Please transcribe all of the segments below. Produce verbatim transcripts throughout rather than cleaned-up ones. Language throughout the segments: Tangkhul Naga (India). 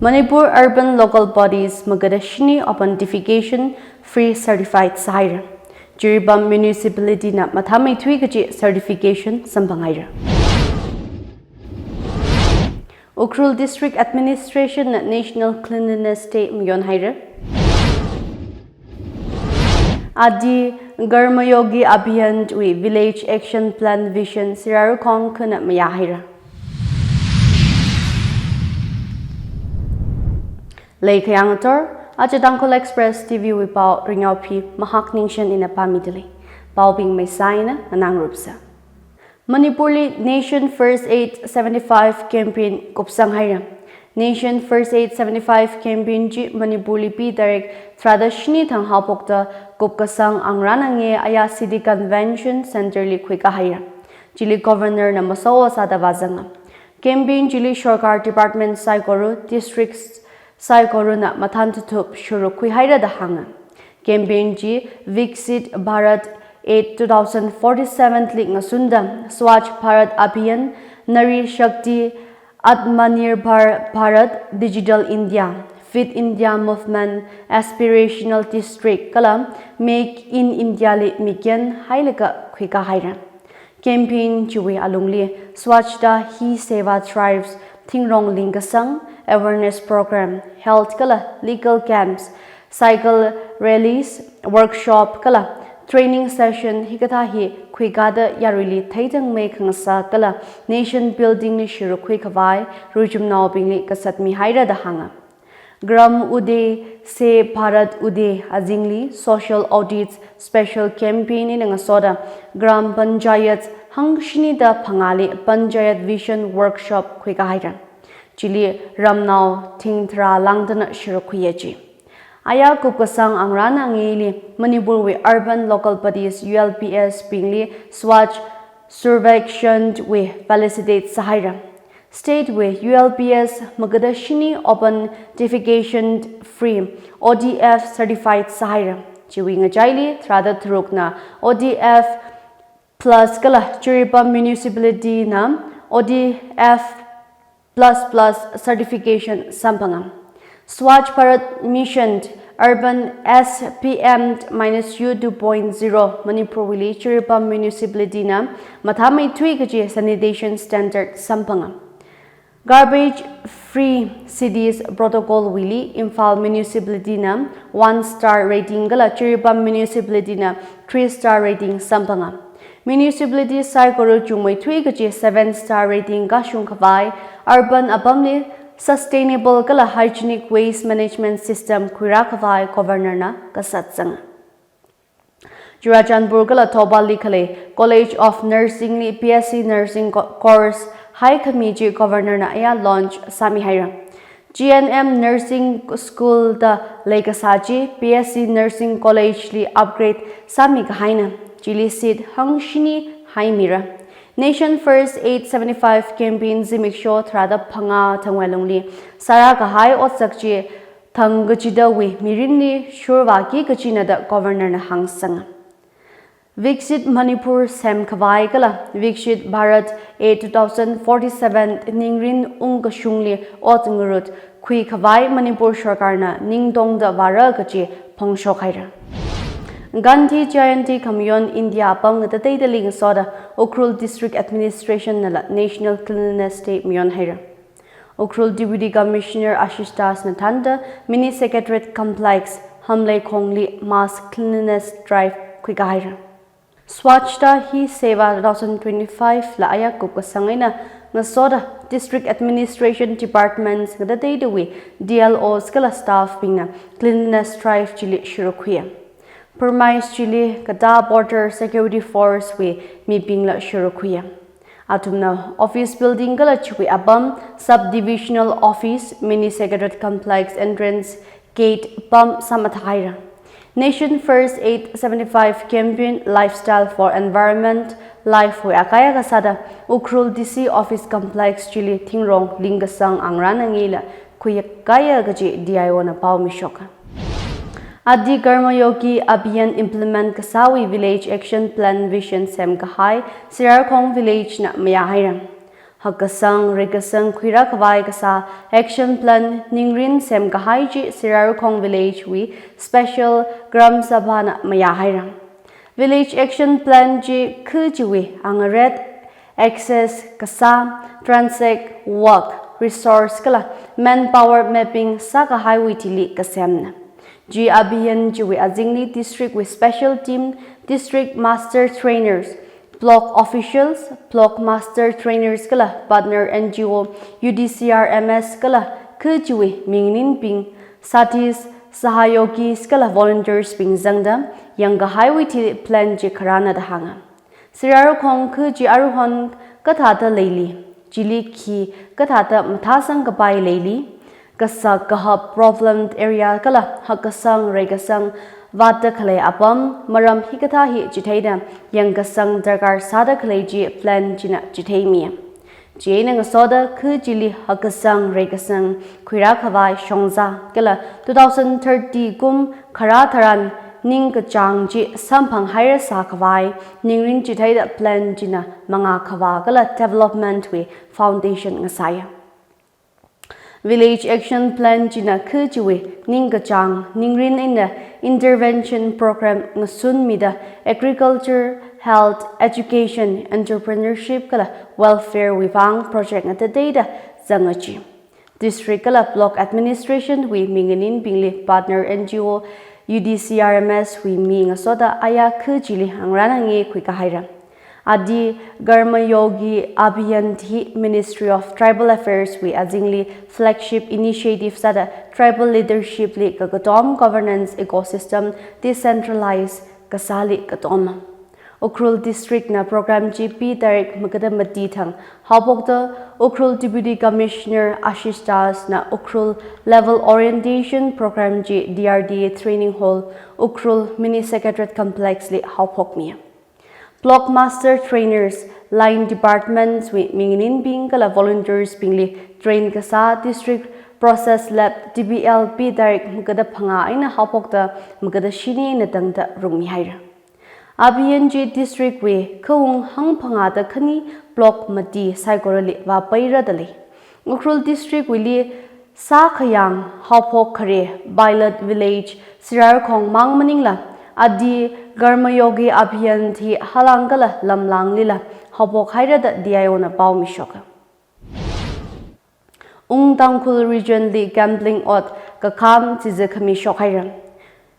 Manipur Urban Local Bodies magada shini open defecation free certified sāhaira. Jiribam Municipality na mathāmeithui kaji certification samphanghaira. Ukhrul District Administration na National Cleanliness Day mayonhaira. Adi Karmayogi Abhiyan wui Village Action Plan Vision sirarakhong khana mayāhaira. Leikha yang ator, aja Tangkhul Express T V wui pao Ringyao P Mahak Ningshen ina pāmidalei. Paobing maisā eina nganāngarupsa. Manipurli Nation First Aid seventy-five campaign kupsanghaira. Nation First Aid seventy-five campaign chi Manipurli P tarik tharāda shini thang haophokta kupkasang angrana nge aya City Convention Center li khuikāhaira. Chili Governor na masao sāda vāzanga. Campaign chili sorkar department saikora, districts saikorana mathān thuthup shuruk khuihaira da hānga. Campaign chi Viksit Bharat at two thousand forty-seven li ngasunda Swachh Bharat Abhiyan, Nari Shakti, Atmanirbhar Bharat, Digital India, Fit India Movement, Aspirational District kala Make in India li mikyan hailaga khuikāhaira. Campaign chiwui alungli Swachhata Hi Seva Drives, thingrong lingkasang, awareness program, health kala legal camps, cycle rallies, workshop kala training session hikathā hi khuikāda yaruili theitangmei khangasā kala nation building li shuruk khuikhavai ruichumnaobingli kasat mihaira da hānga. Gram Uday se Bharat Uday azingli social audits special campaign eina ngasoda Gram Panchayat hangshini da phangāli Panchayat Vision Workshop khuikāhaira. Chili ramnao thing tharā langdana shuruk khuiya chi. Aya kupkasang angrana ngeli Manipurwui Urban Local Bodies, U L Bs bingli Swachh Survekshan wui felicitate sāhaira. State wui U L Bs magada shini open defecation free, O D F certified sāhaira. Chiwui ngachaili tharāda tharukna O D F plus kala Jiribam Municipality na O D F plus plus certification samphanga. Swachh Bharat Mission Urban S P M minus U two point zero Manipurwuili Jiribam Municipality na mathāmeithui kaji sanitation standard samphanga. Garbage Free Cities Protocol wuili Imphal Municipality na one star rating kala Jiribam Municipality na three star rating samphanga. Municipality saikora chungmeithui kaji seven star rating kashung khavai urban apamli sustainable kala hygienic waste management system khuirā khavai Governor na kasat zanga. Churachandpur kala Thouballi khalei College of Nursing li B S C Nursing co-, course haikhami chi Governor na aya launch sāmihaira. G N M Nursing School da leikasā chi B S C Nursing College li upgrade sāmikahaina, chili seat hangshini haimira. Nation First Aid seventy-five campaign zimiksho tharāda phangā thangwui lungli sārākahai otsak chi thangkachidawui mirinli shurvāki kachina da Governor na hāngsanga. Viksit Manipur semkhavai kala Viksit Bharat at two thousand forty-seven ningrin ungkashungli ot ngarut khuikhavai Manipur sorkarna ningtongda vāra kaji phongshokhaira. Gandhi Jayanti khamayon India apam ngatateida lingsoda Ukhrul District Administration nala National Cleanliness Day mayonhaira. Ukhrul Deputy Commissioner Ashish Das na thānda Mini Secretariat Complex, Hamleikhongli mass cleanliness drive khuikāhaira. Swachhata Hi Seva two thousand twenty-five la aya kupkasang eina ngasoda District Administration Departments ngatateidawui D L Os kala staff bingna cleanliness drive chili shuruk khuiya. Premise chili katā Border Security Force wui mibingla shuruk khuiya. Athumna office building kala chiwui apam, sub-divisional office, mini secretariat complex entrance gate pam sāmathāhaira. Nation First Aid seventy-five campaign, Lifestyle for Environment, Life wui akaya kasāda Ukhrul D C office complex chili thingrong lingkasang angrana ngila khuikāya kaji D I O na paomishoka. Adi Karmayogi Abhiyan implement kasāwui Village Action Plan Vision semkahai Sirarakhong Village na mayāhaira. Hakkasang reikasang khuirākhavai kasā action plan ningrin semkahai chi Sirarakhong village wui special Gram Sabha na mayāhaira. Village action plan chi khu chiwui angaret, access kasā, transact, work, resource kala manpower mapping sākahaiwui thili kasemna. Chi abhiyan chiwui azingli district wui special team, district master trainers, block officials, block master trainers kala partner N G O, U D C R M S kala khu chiwui minganinbing, sathis, sahayogis kala volunteers bing zangda yangkahaiwui thili plan chi kharāna da hānga. Sirarakhong khu chi aruihon kathāda leili, chili khi kathāda mathāsangkapai leili, kasak kahap problem area kala hakkasang reikasang vātda khalei apam maram hikathā hi chitheida yangkasang darkar sāda khalei chi plan china chitheimi. Chieina ngasoda khu chili hakkasang reikasang khuirākhavai shongza kala two thousand thirty kum kharā tharan ningkachāng chi samphanghaira sākhavai ningrin chitheida plan china mangā khavā kala development wui foundation ngasāya. Village action plan china khu chiwui ningkachāng ningrin eina intervention program ngasunmida agriculture, health, education, entrepreneurship kala welfare wui vang project ngatateida zanga chi. District kala block administration wui minganinbingli partner N G O, U D C R M S wui mi ngasoda aya khu chili angrana nge khuikahaira. Adi Karmayogi Abhiyan hi Ministry of Tribal Affairs wui azingli flagship initiative sāda tribal leadership li kakatom governance ecosystem decentralize kasāli katoma. Ukhrul district na program chi P tarik magada mati thang haophokda Ukhrul Deputy Commissioner Ashish Das na Ukhrul level orientation program chi D R D A training hall Ukhrul mini secretariat complex li haophokmi. Block master trainers, line departments wui minganinbing kala volunteers bingli train kasā district process lab D B L P tarik magada phangā eina haophokda magada shini eina tangda rungmihaira. Abhiyan chi district wui khaung hangphangāda khani block mati saikorali vāpaira da lei. Ukhrul district wuili sākhayang haophok khare Bailat village Sirarakhong mang maningla Adi Karmayogi Abhiyan hi Halang kala Lamlang lila haophokhaira da D I O na pao mishoka. Ung Tangkhul region li gambling ot kakham chizi khami shokhaira.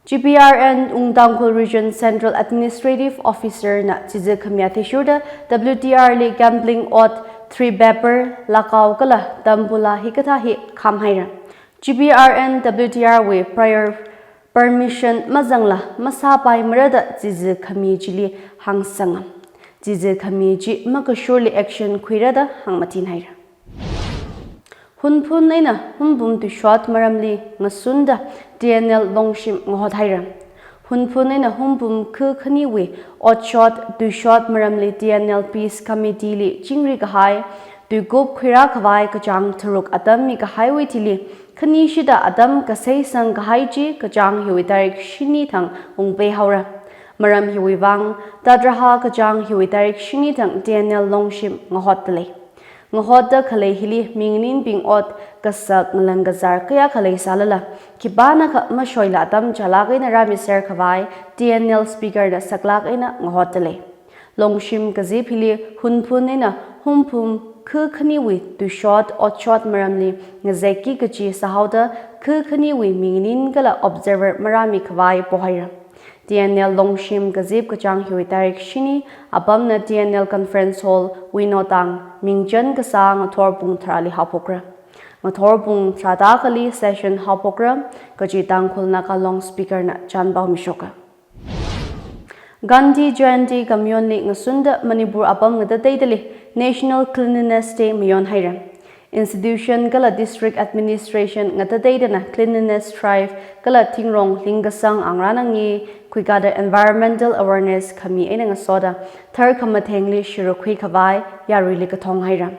G P R N Ung Tangkhul Region Central Administrative Officer na chizi khami athishurda W T R li gambling ot three paper, lakao kala tambula hikathā hi khamhaira. G P R N W T R wui prior permission mazangla masāpaimara da chizi khami chili hāngsanga. Chizi khami chi makashurli action khuira da hāngmathinhaira. Hunphun eina Hunpum tuishot maramli ngasunda T N L Longshim ngahothaira. Hunphun eina Hunpum khu khaniwui otshot tuishot maramli T N L Peace Committee li chingri kahai tuikup khuira khavai kachāng tharuk atam mikahaiwui thili, khanishida atam kaseisang kahai chi kachāng hiwui tarik shini thang ungpeihaora. Maram hiwui vang, tatraha kachāng hiwui tarik shini thang T N L Longshim ngahotda lei. Ngahotda khalei hili minganinbing ot kasak ngalang kazar kayākha leisālala, khipānakha mashoila atam chālak eina rāmiser khavai T N L speaker na saklak eina ngahotda lei. Longshim kazip hili Hunphun eina Hunpum khu khaniwui tuishot otshot maramli ngazekki kachi sāhaoda khu khaniwui mingnin kala observer marāmi khavai pohaira. T N L Longshim kazip kachāng hiwui tarik shini apamna T N L Conference Hall, Wuinotang, mingchan kasā ngathor pung tharāli haophokra. Ngathor pung tharā tākhali session haophokra, kachi Tangkhul Naga Long speaker na chānpao mishoka. Gandhi Jayanti kamayonli ngasunda Manipur apam ngatateidali National Cleanliness Day mayonhaira. Institution kala district administration ngatateidana cleanliness drive kala thingrong lingkasang angrana nge khuikada environmental awareness khami eina ngasoda tharkhamathengli shirakhui khavai yaruili kathonghaira.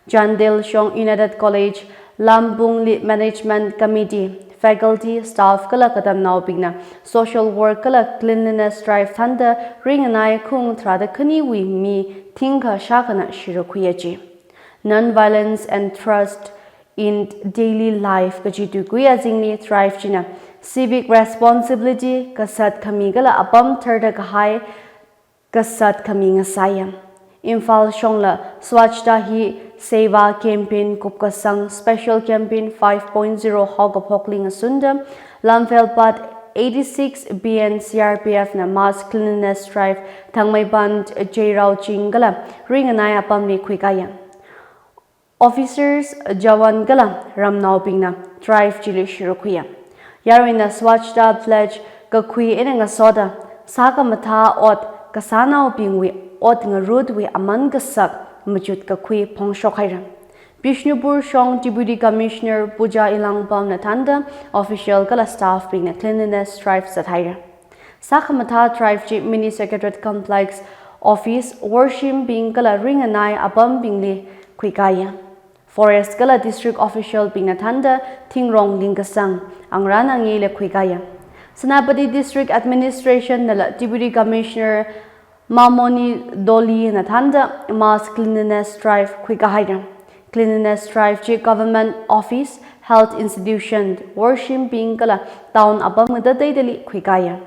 Chandel Shong United College, Lambungli Management Committee, faculty, staff kala katamnaobingna social work kala cleanliness drive thānda ringanai khung tharāda khaniwui mi thingkha shākhana shirakhuiya chi. Non-violence and trust in daily life kaji tuikui azingli drive china civic responsibility kasat khami kala apam tharda kahai kasat khami ngasāya. Imphal shongla Swachhata Hi Seva campaign kupkasang special campaign five point zero haokaphokli ngasunda Lamphel Path eighty-six B N C R P F na mass cleanliness drive Thangmeiband, Cheirao Ching kala ringanai apamli khuikāya. Officers, jawan kala ramnaobingna drive chili shuruk khuiya. Yaruina Swachhata pledge kakhui eina ngasoda sākhamathā ot kasānaobingwui ot ngarutwui aman kasak machut kakhui phongshok haira. Bishnupur shong Deputy Commissioner Pooja Elangbam na thānda official kala staff bingna cleanliness drive zathaira. Sākhamathā drive chi Mini Secretariat Complex, office, washroom bing kala ringanai apambingli khuikāya. Forest kala district official bingna thānda thingrong lingkasang, angrān angayila khuikāya. Senapati District Administration nala Deputy Commissioner Mamoni Dolly na thānda mass cleanliness drive khuikāhaira. Cleanliness drive chi government office, health institution, washroom bing kala town apam ngatateidali khuikāya.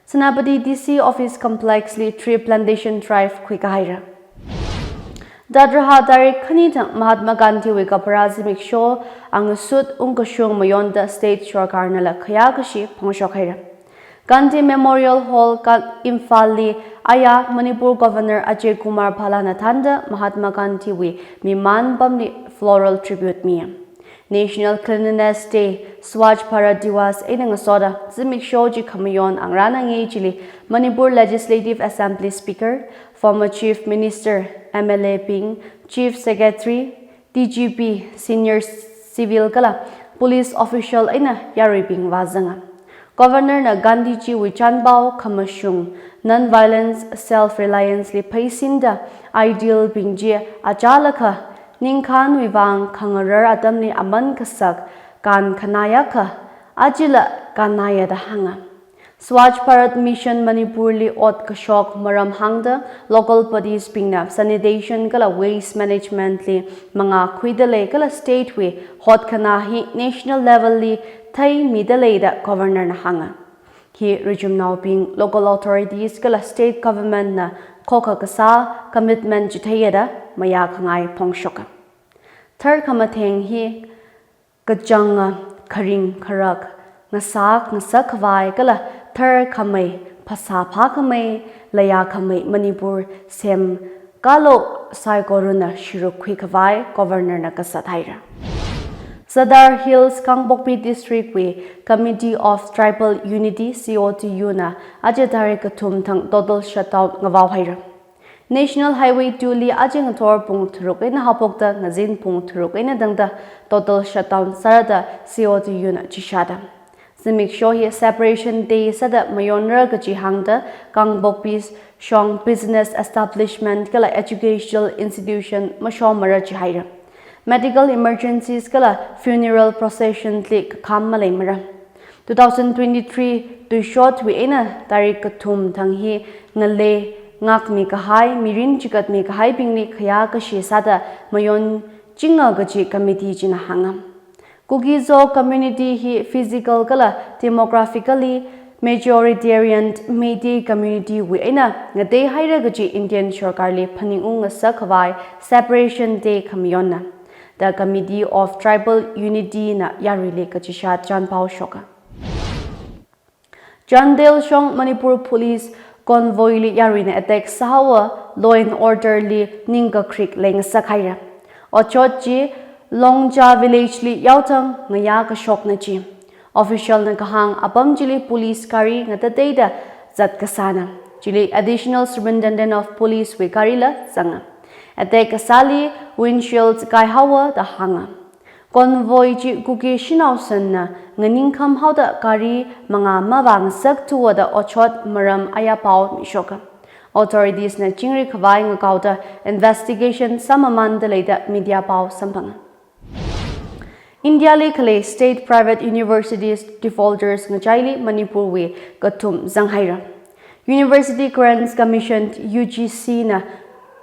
Senapati D C office complex li tree plantation drive khuikāhaira. Dadraha tarik khani thang Mahatma Gandhi wui kapharā zimiksho angasut ungkashung mayonda state sorkarnala khayākashi phongshok haira. Gandhi Memorial Hall, Ka-, Imphal li aya Manipur Governor Ajay Kumar Bhalla na thānda Mahatma Gandhi wui miman pamli floral tribute miya. National Cleanliness Day, Swachh Bharat Diwas eina ngasoda zimiksho chi khamayon angrān angay chili Manipur Legislative Assembly Speaker, former Chief Minister, M L A bing, Chief Secretary, D G P, senior civil kala police official eina yaruibing vāzanga. Governor na Gandhiji wui chānpao khamashung, non-violence, self-reliance li pheisinda ideal bing chi achālakha ningkhānwui vang khangarar atamli aman kasak kankhanāyakha, ajala kannāya da hānga. Swachh Bharat Mission Manipur li ot kashok maram hāngda local bodies bingna sanitation kala waste management li mangā khuida lei kala state wui hotkhanā hi national level li theimida lei da Governor na hānga. Hi rijumnaobing, local authorities kala state government na khokha kasā commitment chitheiya da mayākhangai phongshoka. Tharkhamatheng hi kachanga, kharing kharak, ngasak ngasak khavai kala tharkhamei, phasā phākhamei, layākhamei Manipur semkalo saikorana shuruk khui khavai Governor na kasat haira. Sadar Hills Kangpokpi District wui Committee of Tribal Unity, C O T U na aja tarik kathum thang total shutdown ngavao haira. National Highway two li aja ngathor pung tharuk eina haophokta ngazin pung tharuk eina tangda total shutdown sāra da C O T U na chishāda. Zimiksho hi Separation Day sāda mayonra kaji hāngda Kangpokpi shong business establishment kala educational institution mashomara jihaira. Medical emergencies kala funeral procession li kakham maleimara. Two thousand twenty-three tuishotwui eina tarik kathum thang hi ngalei ngākmi kahai, mirin chikatmi kahaibingli khayākashi sāda mayonchinga kaji committee china hānga. Kuki-Zo community hi physical kala demographically majoritarian Meitei community wui eina ngateihaira kaji Indian sorkarli phaningung ngasak khavai Separation Day khamayonna da Committee of Tribal Unity na yaruili kachishat chānpao shoka. Chandel shong Manipur Police convoy li yaruina attack sāhaowa, law and order li ningkakrik leingasak haira. Otshot chi Longcha village li yaotang ngayā kashokna chi. Official na kahāng apam chili police gari ngatateida zat kasāna. Chili Additional Superintendent of Police wui garila zanga. Attack kasāli windshield kaihaowa da hānga. Convoy chi Kuki shanao sanna nganingkham haoda gari mangā mavāngasak thuwa da otshot maram aya pao mishoka. Authorities na chingri khavai ngakaoda investigation sāmamanda leida media pao samphanga. India li khalei state private universities defaulters ngachaili Manipur wui kathum zanghaira. University Grants Commission, U G C na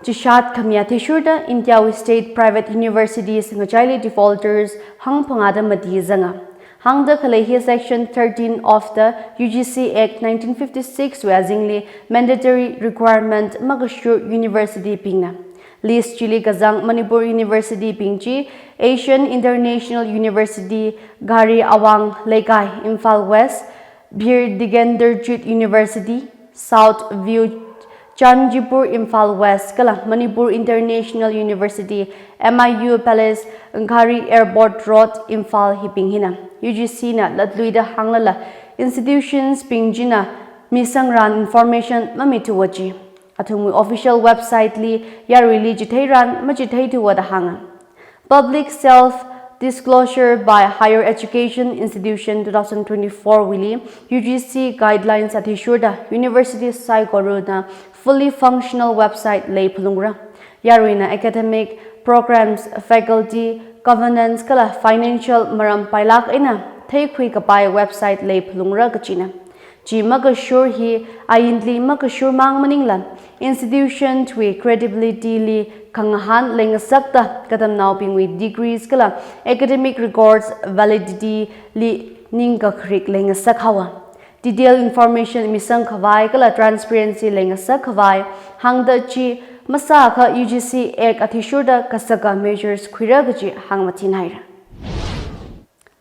Chishat khami athishurda India wui state private universities ngachaili defaulters hangphangāda mati zanga. Hāngda khalei hi Section thirteen of the U G C Act nineteen fifty-six wui azingli mandatory requirement makashur university bingna. List chili kazang Manipur University bing chi Asian International University, Ghari Awang Leikai, Imphal West, Bir Tikendrajit University, South View Chanchipur, Imphal West, kala Manipur International University, M I U Palace, Ghari Airport Road, Imphal hibing hina. U G C na latluida hānglala institutions bing china misangran information mamithuwa chi athumwui official website li yaruili chitheirān machitheithuwa da hānga. Public Self Disclosure by Higher Education Institution two thousand twenty-four wuili U G C guidelines athishurda university saikorana fully functional website leiphalungra. Yaruina academic programs, faculty, governance kala financial maram pailāk eina theikhui kapai website leiphalungra kachina. Chi makashur hi ainli makashur mang maningla, institution wui credibility li khangahān leingasakta katamnaobingwui degrees kala academic records validity li ningkakharik leingasak haowa. Detail information misang khavai kala transparency leingasak khavai hāngda chi masākha U G C Act athishurda kasaka measures khuira kachi hāngmathin haira.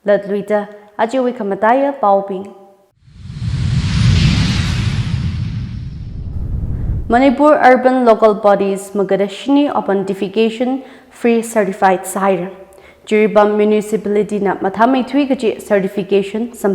Latluida ajawui khamataiya paobing. Manipur Urban Local Bodies magada shini open defecation free certified sāhaira. Jiribam Municipality na mathāmeithui kachi certification sam